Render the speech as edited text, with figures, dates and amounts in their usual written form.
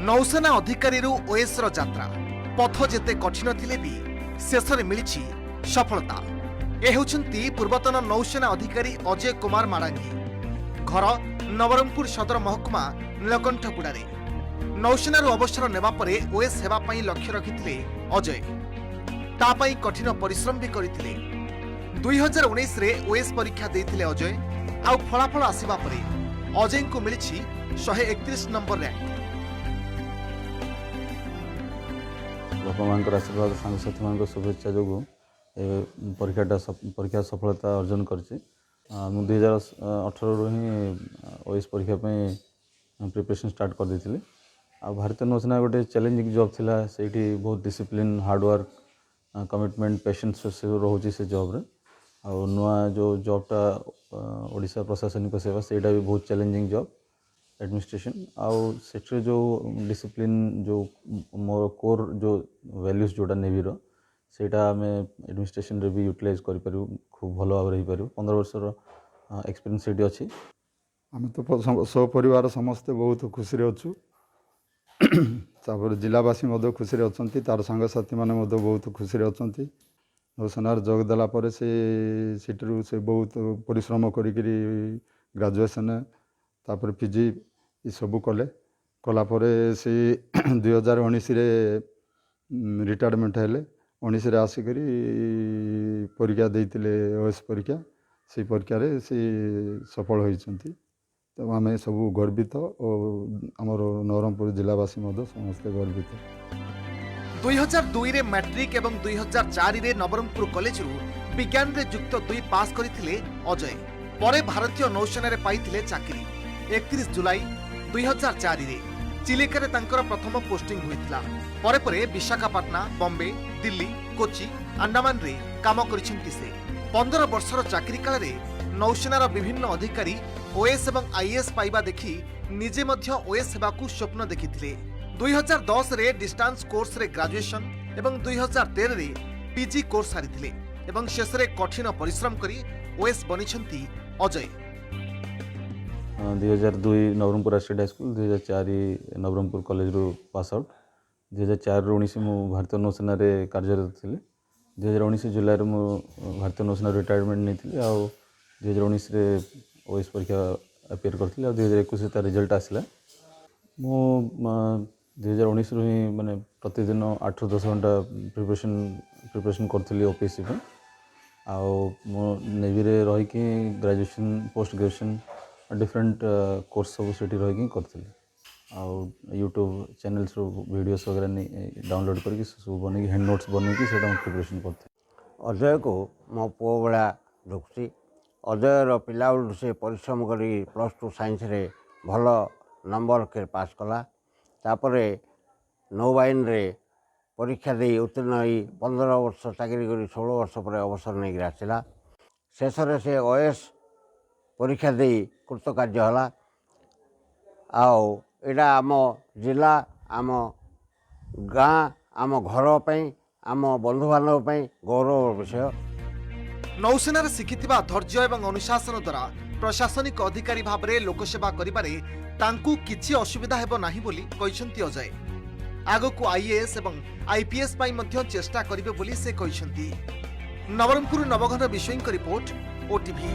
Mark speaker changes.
Speaker 1: ନୌସେନା ଅଧିକାରୀରୁ ଓଏସ୍ର ଯାତ୍ରା ପଥ ଯେତେ କଠିନ ଥିଲେ ବି ଶେଷରେ ମିଳିଛି ସଫଳତା। ଏ ହେଉଛନ୍ତି ପୂର୍ବତନ ନୌସେନା ଅଧିକାରୀ ଅଜୟ କୁମାର ମାଡାଙ୍ଗି। ଘର ନବରଙ୍ଗପୁର ସଦର ମହକୁମା ନୀଳକଣ୍ଠଗୁଡ଼ାରେ। ନୌସେନାରୁ ଅବସର ନେବା ପରେ ଓଏସ୍ ହେବା ପାଇଁ ଲକ୍ଷ୍ୟ ରଖିଥିଲେ ଅଜୟ। ତା ପାଇଁ କଠିନ ପରିଶ୍ରମ ବି କରିଥିଲେ। 2019ରେ ଓଏସ୍ ପରୀକ୍ଷା ଦେଇଥିଲେ ଅଜୟ। ଆଉ ଫଳାଫଳ ଆସିବା ପରେ ଅଜୟଙ୍କୁ ମିଳିଛି 131 ନମ୍ବର ର୍ୟାଙ୍କ।
Speaker 2: ବାପା ମାଆଙ୍କର ଆଶୀର୍ବାଦ, ସାଙ୍ଗସାଥିମାନଙ୍କ ଶୁଭେଚ୍ଛା ଯୋଗୁଁ ଏ ପରୀକ୍ଷାଟା ପରୀକ୍ଷା ସଫଳତା ଅର୍ଜନ କରିଛି। ମୁଁ 2018ରୁ ହିଁ ଓଏସ୍ ପରୀକ୍ଷା ପାଇଁ ପ୍ରିପାରେସନ୍ ଷ୍ଟାର୍ଟ କରିଦେଇଥିଲି। ଆଉ ଭାରତୀୟ ନୌସେନା ଗୋଟେ ଚ୍ୟାଲେଞ୍ଜିଂ ଜବ୍ ଥିଲା। ସେଇଠି ବହୁତ discipline, hard work, commitment, patience ସବୁ ରହୁଛି ସେ ଜବ୍ରେ। ଆଉ ନୂଆ ଯେଉଁ ଜବ୍ଟା ଓଡ଼ିଶା ପ୍ରଶାସନିକ ସେବା, ସେଇଟା ବି ବହୁତ ଚ୍ୟାଲେଞ୍ଜିଂ ଜବ୍, ଆଡ଼ମିନିଷ୍ଟ୍ରେସନ୍। ଆଉ ସେଥିରେ ଯେଉଁ ଡିସିପ୍ଲିନ୍, ଯେଉଁ ମୋର କୋର୍ ଯେଉଁ ଭ୍ୟାଲ୍ୟୁଜ୍ ଯେଉଁଟା ନେଭିର, ସେଇଟା ଆମେ ଆଡ଼ମିନିଷ୍ଟ୍ରେସନ୍ରେ ବି ୟୁଟିଲାଇଜ୍ କରିପାରିବୁ, ଖୁବ୍ ଭଲ ଭାବରେ ହେଇପାରିବ। 15 ବର୍ଷର ଏକ୍ସପିରିଏନ୍ସ ସେଇଠି ଅଛି।
Speaker 3: ଆମେ ତ ସପରିବାର ସମସ୍ତେ ବହୁତ ଖୁସିରେ ଅଛୁ। ତାପରେ ଜିଲ୍ଲାବାସୀ ମଧ୍ୟ ଖୁସିରେ ଅଛନ୍ତି। ତାର ସାଙ୍ଗସାଥିମାନେ ମଧ୍ୟ ବହୁତ ଖୁସିରେ ଅଛନ୍ତି। ନୌସେନାରେ ଯୋଗ ଦେଲା ପରେ ସେ ସେଠାରୁ ସେ ବହୁତ ପରିଶ୍ରମ କରିକିରି ଗ୍ରାଜୁଏସନ୍, ତାପରେ ପିଜି ଏସବୁ କଲେ। କଲା ପରେ ସେ 2019ରେ ରିଟାୟାରମେଣ୍ଟ ହେଲେ। 19ରେ ଆସିକରି ପରୀକ୍ଷା ଦେଇଥିଲେ, ଓଏସ୍ ପରୀକ୍ଷା। ସେଇ ପରୀକ୍ଷାରେ ସେ ସଫଳ ହୋଇଛନ୍ତି। ତ ଆମେ ସବୁ ଗର୍ବିତ ଓ ଆମର ନବରଙ୍ଗପୁର ଜିଲ୍ଲାବାସୀ ମଧ୍ୟ ସମସ୍ତେ ଗର୍ବିତ।
Speaker 1: 2002ରେ ମାଟ୍ରିକ ଏବଂ 2004ରେ ନବରଙ୍ଗପୁର କଲେଜରୁ ବିଜ୍ଞାନରେ ଯୁକ୍ତ 2 ପାସ୍ କରିଥିଲେ ଅଜୟ। ପରେ ଭାରତୀୟ ନୌସେନାରେ ପାଇଥିଲେ ଚାକିରି। 31 ଜୁଲାଇ 2004ରେ ଚିଲିକାରେ ତାଙ୍କର ପ୍ରଥମ ପୋଷ୍ଟିଂ ହୋଇଥିଲା। ପରେ ପରେ ବିଶାଖାପାଟଣା, ବମ୍ବେ, ଦିଲ୍ଲୀ, କୋଚି, ଆଣ୍ଡାମାନରେ କାମ କରିଛନ୍ତି ସେ। 15 ବର୍ଷର ଚାକିରି କାଳରେ ନୌସେନାର ବିଭିନ୍ନ ଅଧିକାରୀ ଓଏସ୍ ଏବଂ ଆଇଏଏସ୍ ପାଇବା ଦେଖି ନିଜେ ମଧ୍ୟ ଓଏସ୍ ହେବାକୁ ସ୍ୱପ୍ନ ଦେଖିଥିଲେ। 2010ରେ ଡିଷ୍ଟାନ୍ସ କୋର୍ସରେ ଗ୍ରାଜୁଏସନ୍ ଏବଂ 2013ରେ ପିଜି କୋର୍ସ ସାରିଥିଲେ ଏବଂ ଶେଷରେ କଠିନ ପରିଶ୍ରମ କରି ଓଏସ୍ ବନିଛନ୍ତି ଅଜୟ।
Speaker 2: 2002 ନବରଙ୍ଗପୁର ଆର୍ସିଡ୍ ହାଇସ୍କୁଲ, 2004 ନବରଙ୍ଗପୁର କଲେଜରୁ ପାସ୍ ଆଉଟ୍। 2004ରୁ 19 ମୁଁ ଭାରତୀୟ ନୌସେନାରେ କାର୍ଯ୍ୟରତ ଥିଲି। 2019 ଜୁଲାଇରେ ମୁଁ ଭାରତୀୟ ନୌସେନାରୁ ରିଟାୟାରମେଣ୍ଟ ନେଇଥିଲି। ଆଉ 2019ରେ ଓଏସ୍ ପରୀକ୍ଷା ଆପିୟର କରିଥିଲି ଆଉ 2021ରେ ତା ରେଜଲ୍ଟ ଆସିଲା। ମୁଁ 2019ରୁ ହିଁ ମାନେ ପ୍ରତିଦିନ 8ରୁ 10 ଘଣ୍ଟା ପ୍ରିପାରେସନ୍ କରୁଥିଲି ଓପିଏସ୍ସି ପାଇଁ। ଆଉ ମୁଁ ନେଭିରେ ରହିକି graduation, post graduation, different course ସବୁ ସେଠି ରହିକି କରିଥିଲି। ଆଉ ୟୁଟ୍ୟୁବ୍ ଚ୍ୟାନେଲ୍ସରୁ ଭିଡ଼ିଓସ୍ ବଗେରା ନେଇ ଡାଉନଲୋଡ଼୍ କରିକି ସେସବୁ ବନେଇକି, ହ୍ୟାଣ୍ଡ ନୋଟ୍ସ ବନେଇକି ସେଇଟା ମୁଁ ପ୍ରିପାରେସନ୍ କରୁଥିଲି।
Speaker 4: ଅଜୟକୁ ମୋ ପୁଅ ଭଳିଆ ଦେଖୁଛି। ଅଜୟର ପିଲାବେଳଠୁ ସେ ପରିଶ୍ରମ କରି +2 ସାଇନ୍ସରେ ଭଲ ନମ୍ବର ରଖି ପାସ୍ କଲା। ତାପରେ ନୌବାହିନୀରେ ପରୀକ୍ଷା ଦେଇ ଉତ୍ତୀର୍ଣ୍ଣ ହୋଇ 15 ବର୍ଷ ଚାକିରି କରି 16 ବର୍ଷ ପରେ ଅବସର ନେଇକରି ଆସିଲା। ଶେଷରେ ସେ ଓଏସ୍ ପରୀକ୍ଷା ଦେଇ କୃତକାର୍ଯ୍ୟ ହେଲା। ଆଉ ଏଇଟା ଆମ ଜିଲ୍ଲା, ଆମ ଗାଁ, ଆମ ଘର ପାଇଁ, ଆମ ବନ୍ଧୁବାନ୍ଧବ ପାଇଁ ଗୌରବର ବିଷୟ।
Speaker 1: ନୌସେନାରେ ଶିଖିଥିବା ଧୈର୍ଯ୍ୟ ଏବଂ ଅନୁଶାସନ ଦ୍ୱାରା ପ୍ରଶାସନିକ ଅଧିକାରୀ ଭାବରେ ଲୋକସେବା କରିବାରେ ତାଙ୍କୁ କିଛି ଅସୁବିଧା ହେବ ନାହିଁ ବୋଲି କହିଛନ୍ତି ଅଜୟ। ଆଗକୁ ଆଇଏଏସ୍ ଏବଂ ଆଇପିଏସ୍ ପାଇଁ ମଧ୍ୟ ଚେଷ୍ଟା କରିବେ ବୋଲି ସେ କହିଛନ୍ତି। ନବରଙ୍ଗପୁର ନବଘନ ବିଷୟଙ୍କ ରିପୋର୍ଟ, ଓଟିଭି।